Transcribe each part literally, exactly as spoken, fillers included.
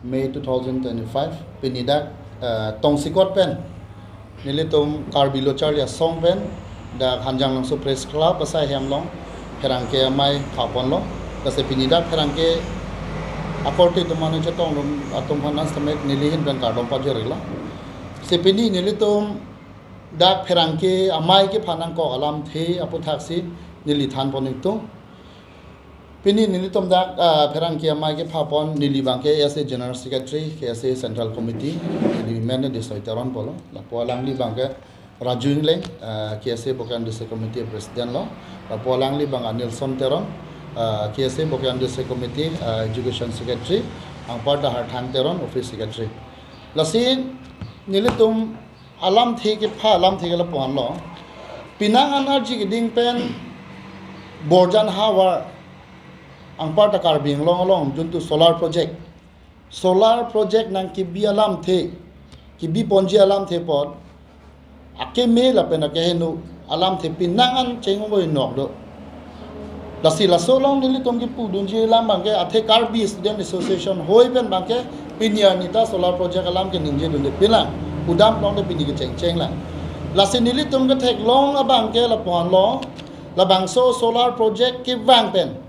May two thousand twenty-five, pini dak, eh, tongsekot pen nelitum Karbi Lo Charli Asong pen dak Hanjanglangso Press Club asai hem along pherangke amei phaponlo. Lasi pini dak pherangke akorte atum mane chetongdun atum aphan setame neli ahin pen kardom pajirlo. Si pini nelitum dak pherangke amei kepha nangkok alamthe aputhaksi neli thanpon ingtung. Pini nelitum dak, ah, pherangke amei kephapon, neli abangke S A General Secretary, K S A Central Committee, neli amen Desoi Teron pulo. Lapu alangli abangke Raju Ingleng, ah, K S A Bokajan District Committee President lo. Lapu alangli abang Anilson Teron, ah, K S A Bokajan District Committee, ah, Education Secretary, anparta Harthang Teron, Office Secretary. Lasi nelitum alamthe kepha alamthe ke lapu-an lo. Penang an arji keding pen Borjan havar anparta Karbi Anglong along juntu solar project. Solar project nangkebi alamthe, kebiponji alamthe apot akeme lapen akeheno alamthe penang an chengoi nok do. Lasi laso along nelitum kepudunji alam abangke athe Karbi Student Association ahoi pen abangke pini arni ta solar project alam keningjedunde, penang pudam along de pini kechengcheng lang. Lasi nelitum ketheklong abangke lapu-an lo, labangso solar project kevang pen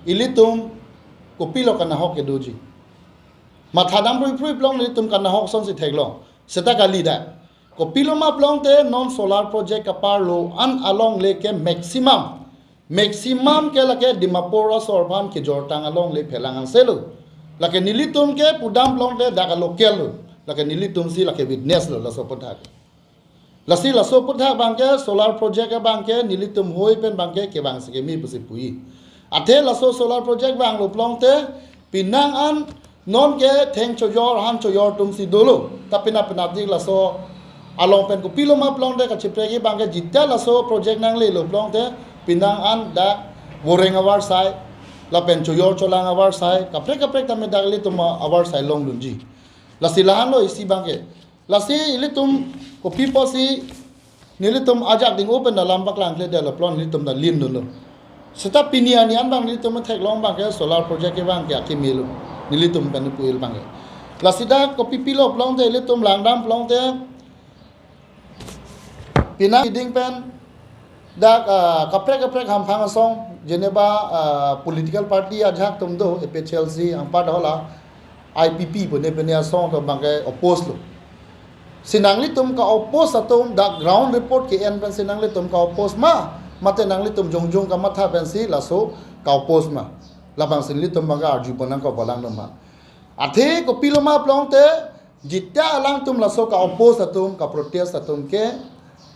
ilitum kopilo kanahok kedoji. Mathadam pruipruip along nelitum kanahok asonsi theklong. Seta kali dak. Kopiloma pulote non solar project kaparlo an alongle ke maximum, maximum ke lake Dimapur asor aphan kejortang alongle phelang anse lo. Lake nelitum ke pudam pulote dak local lo. Lake nelitum si lake witness lo laso aphuthak. Lasi laso aphuthak abangke solar project abangke nelitum ahoi pen abangke kevang si keme pusi pu-i. Athe laso solar project vanglo pulote penang an non ke theng chojor han chojor atumsi dolo. Ta penap penapdik laso along pen kopiloma pulote kachiprek abangke jitia laso project nanglelo pulote penang an dak Boreng avarsai lapen chojor cholang avarsai kaprek kaprek tame dak ilitum avarsai longdunji. Lasi la-an lo isi abangke. Lasi ilitum kopi apotsi nelitum ajak ding open alam paklang kledetlo pulo nelitum ta lindunlo. Seta pini arni an abang nelitum theklong abangke solar project kevang ke akeme lo. Nelitum pen pu-il abangke. Lasi dak kopi pilo pulote ilitum langdam pulote penang keding pen dak, ah, kaprek kaprek hamphang asong, jeneba, ah, political party ajahak atum do, A P H L C, anparta hala I P P pu ne pu ne asong atum abangke oppose lo. Si nanglitum ka-oppose atum dak ground report ke-en pensi nanglitum ka-oppose ma, mate nanglitum jongjong kamatha pensi laso ka-oppose ma. Labangsi nelitum abangke arjupon nangkok balang doma. Athe kopiloma pulote jitia alangtum laso ka-oppose atum, ka-protest atum ke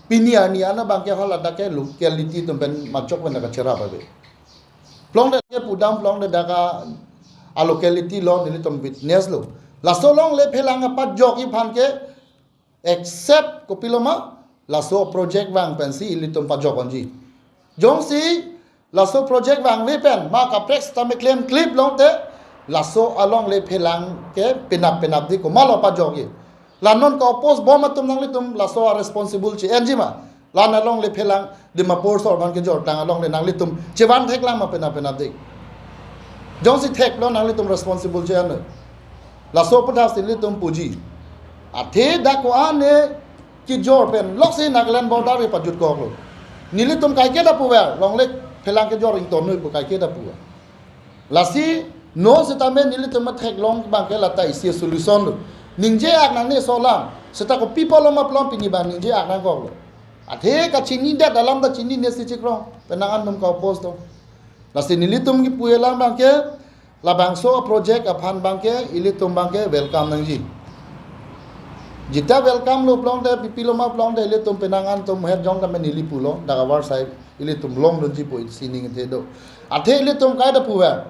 pini arni an abangke haladak ke locality atum pen majok pen kacherap ave. Pulote ke pudam pulote dak a-locality lo nelitum witness lo. Laso alongle phelang apajokji aphan ke except kopiloma laso project vang pensi ilitum pajokponji. Jongsi laso project vangve pen ma kaprek sitame klemkle pulote laso alongle phelang ke penap penapdik komatlo pajokji. La non ka-oppose bom atum nanglitum laso a-responsible che-enji ma. La-an alongle phelang Dimapur asor aphan kejortang alongle nanglitum chevan theklang ma penap penapdik. Jongsi theklo nanglitum responsible che-en. Laso aphuthak si nelitum puji. Athe dak ko-an ne kejor pen loksi Nagaland border ke pajutkoklo. Nelitum kaike ta puver, longle phelang kejor ingtonnoi pu kaike ta puver. Lasi non sitame nelitum theklong abangke lata isi solution lo. Ningje-ak nangne aso alam. Seta kopi apotlo ma pulo pini abang ningje-ak nangkoklo. Athe kachinidet alam ta chininesi chikrong. Penang an atum ka-oppose do. Lasi nelitum kipu-i alam abangke labangso project aphan abangke ilitum abangke welcome nangji. Jitia welcome lo pulote, pipiloma pulote ilitum penang an atum het jong tame neli pulo, dak avarsai ilitum longdunji pu isi ning the do. Athe ilitum kaita puver.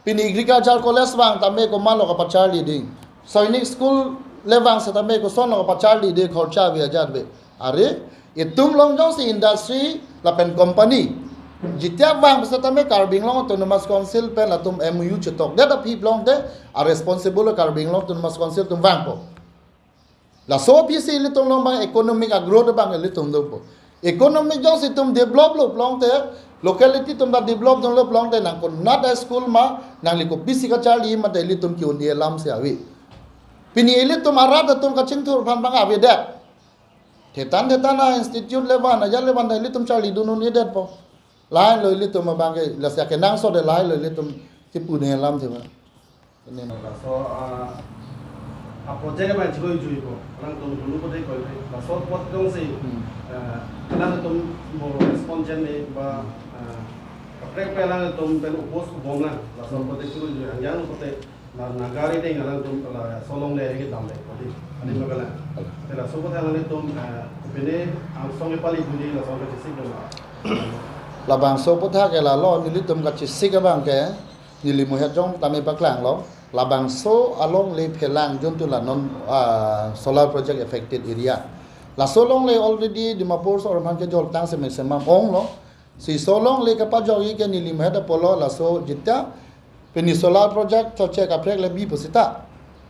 Pini Agriculture College vang tame komatlo kapacharli ding. Sainik School le vang setame kosonlo kapacharli ding, khorcha ave ajat ave. Are, itum along jongsi industry lapen company jitia vang setame Karbi Anglong Autonomous Council pen latum M O U chetokdet aphi pulote a-responsible Karbi Anglong Autonomous Council atum vangpo. Laso aphi si ilitum along abang economic a-growth abang ilitum dopo. Economic jongsi itum develop lo pulote Locality atum ta develop dunlo pulote nang konat a-school ma, nangli kopisi kacharli ma ta ilitum ke-un-e alam si ave. Pini ilitum arat atum kachingthur aphan abang avedet. Thetan thetan a-institute le van, ajat le van ta ilitum charlidun un-edetpo. Lahai lo ilitum abangke, lasi akenangsot lahai lo ilitum kipu ne alam thema. Ini. Laso, ah, a-project abang chikoi juipo. Alangtum dulu kote koi. Laso apot jongsi, Hmm. ah, alangtum mo respond jen ne ba, ah, kaprek pe alangtum pen oppose bomlang. Laso Hmm. apot chikoi jui. Anjang kote na nagari ding alangtum laso along le ke dam le kote. Ani Hmm. magala. Ala. Te laso apot alangtum, ah, pine angsong ke pali juli laso ke chisik dong. Labangso aphuthak ke lalo nelitum kachisik abangke neli muhet jong tame paklanglo. Labangso alongle phelang juntu la non, ah, solar project affected area. Laso alongle already Dimapur sor aphan kejoltang se maximum onglo. Si so alongle kapajokji ke neli muhet apotlo laso jita pini solar project choche kaprek le bi pusita.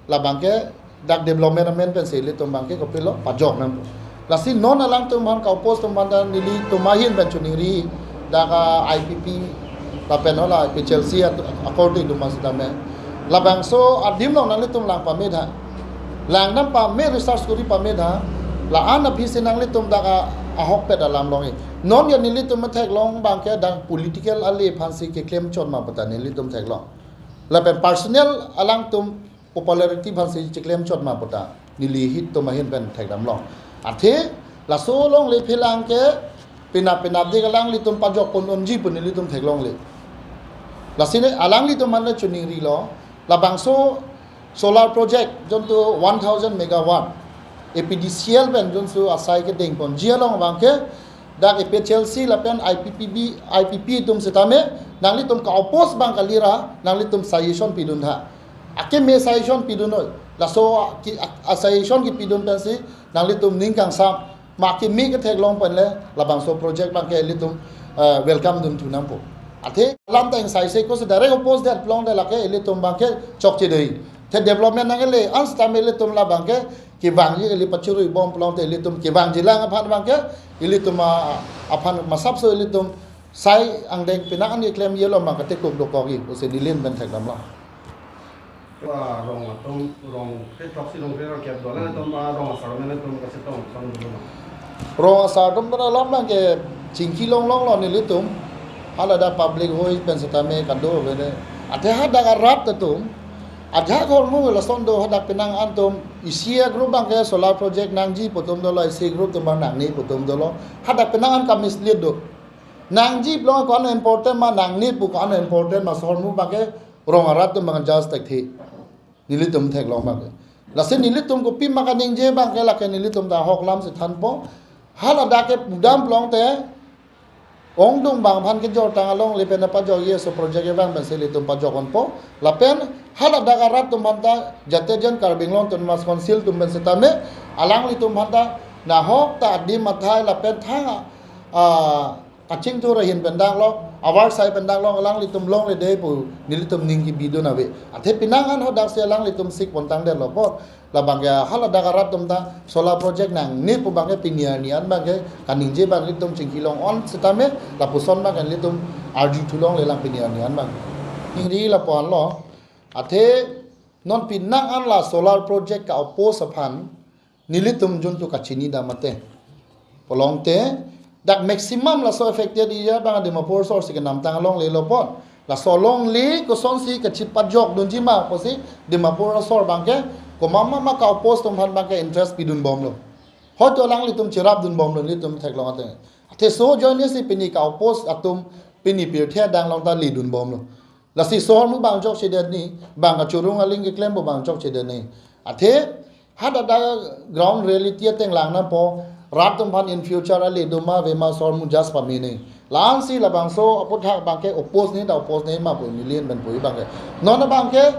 Labangke dak development amen pensi ilitum abangke kopilo pajok nangpo. Lasi non alangtum aphan ka-oppose atum aphan ta nelitum ahin pen choningri dak a-I P P lapen hala P H L C at-, according to masitame. Labangso adim along nanglitum lang pame tha. Lang nang pame research kori pame tha. La-an aphi si nanglitum dak a-, ahokpet alam longji. Non ya nelitum theklong abangke dak political ale aphansi keklem chot ma puta nelitum theklong. Lapen personal alangtum popularity aphansi chiklem chot ma puta neli hitum ahin pen thekdamlong. Athe laso alongle phelang ke penap penapdik alanglitum pajok pon unji pu nelitum theklongle. Lasi ne alanglitum aphan le choningrilo, labangso solar project juntu one thousand megawatt A P D C L pen juntu asai kedeng ponji along abangke dak A P H L C lapen I P P B, I P P atum sitame nanglitum ka-oppose abang kalira nanglitum suggestion pidun tha. Akeme suggestion pidun noi. Laso ki, a, a-suggestion kipidun pensi nanglitum ning kangsam ma akeme ketheklong pen le labangso project abangke ilitum, eh, welcome dun thu nangpo. Athe lam ta ingsaise kosi direct oppose det pulote lake ilitum abangke chokche dei. The development nangle an sitame ilitum labangke kevangji ili pachurui bom pulote ilitum kevangji lang aphan abangke ilitum a, aphan masapso ilitum sai angdeng penang an keklemji along abang katekuk dokokji pusi neli ahin pen thekdamlo. Wa rong atum, rong kre throksi rong kre ra kep do, alangtum, ah, rong asar atum kachetong son dulu ma. Rong asar atum pen alam abangke chingki longlonglo nelitum. Hala dak public hoi pen sitame kado bene. Athe hadak arat atum ajahak ahormu lason do, hadak penang an atum isi a-group abangke solar project nangji pu atum dolo, isi group atum abang nangne pu atum dolo. Hadak penang an ka-mislead do. Nangji pulo ko-an important ma, nangne pu ko-an important ma, so ahormu abangke rong arat atum abang judge thekthe. Nelitum theklong abangke. Lasi nelitum kopima kaningje abangke lake nelitum ta ahok lam si thanpo. Hala dak ke pudam pulote ongdung abang aphan kejoltang alongle pen pajokji, so project abang pensi ilitum pajok ponpo. Lapen hala dak arat atum aphan ta jate jen Karbi Anglong Autonomous Council atum pen sitame alanglitum aphan ta nahok ta adim athai lapen thang a, ah, kachingthur ahin pen daklo, avarsai pen daklo, alanglitum longle dei pu nelitum ning kebidun ave. Athe penang an hadak si alanglitum sik pontang detlo apot. Labangke hala dak arat atum ta solar project nangne pu abangke pini arni an abangke kaningje abang ilitum chingki long on sitame lapuson abangke ilitum arju thu longle lang pini arni an abang. Ningri lapu anlo. Athe non penang an la solar project ka-oppose aphan nelitum juntu kachini dam mate. Pulote dak maximum laso affected area abang Dimapur sor si kenamtang alongle lo apot. Laso alongle kosonsi kachipajok dunji ma pusi Dimapur sor abangke komat ma ma ka-oppose atum aphan abangke interest pidun bomlo. Hoito alanglitum cherap dun bomlo nelitum theklong ate. Athe so ajoine si pini ka-oppose atum pini pirthe adang along ta ledun bomlo. Lasi so ahormu abang chokche det ni, abang kachorong aling keklempo abang chokche det ni. Athe hadak dak ground reality ateng lang nangpo, rat atum aphan in future ale do ma ave ma so ahormu judge pame ni. La-an si labangso aphuthak abangke oppose ni, ta oppose ni ma pu neli ahin pen pu abangke. Non abangke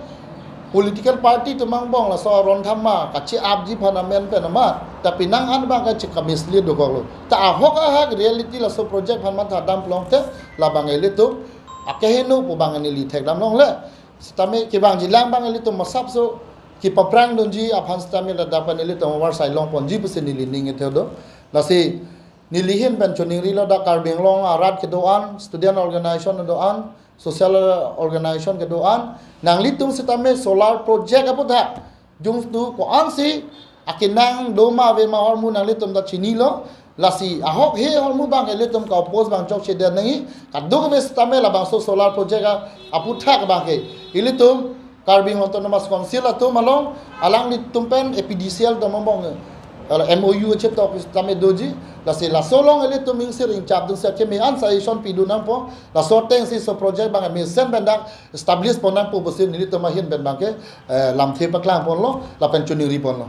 political party atum angbong laso aron tham ma kachi-apji aphan amen pen ma. Ta penang an abangke chika-mislead dokoklo. Ta ahok ahak reality laso project aphan matha dam pulote labang ilitum akeheno pu abang neli thekdam longle. Sitame kevangji lang abang ilitum masapso kepaphrang dunji aphan sitame ladak pen ilitum avarsai long ponji pusi neli ning kethe do. Lasi Neli ahin pen choningrilo, dak Karbi Anglong arat kedo-an, student organization kedo-an, social organization kedo-an, nanglitum sitame solar project aputhak jungtu ko-ansi akenang doma avema ahormu nanglitum ta chinilo. Lasi ahok he ahormu abang ilitum ka-oppose abang chokchedet nangji. Kadokave sitame labangso solar project a-, aputhak abangke ilitum Karbi Anglong Autonomous Council atum along, alanglitum pen A P D C L atum angbong, eh, M O U chetok sitame doji. Lasi laso along ilitum ingsir ingchap dun si akeme an suggestion pidun nangpo. Laso atengsi laso project abang mesen pen dak establish pon nangpo pusi nelitum ahin pen abangke, eh, lamthe paklang ponlo, lapen choningri ponlo.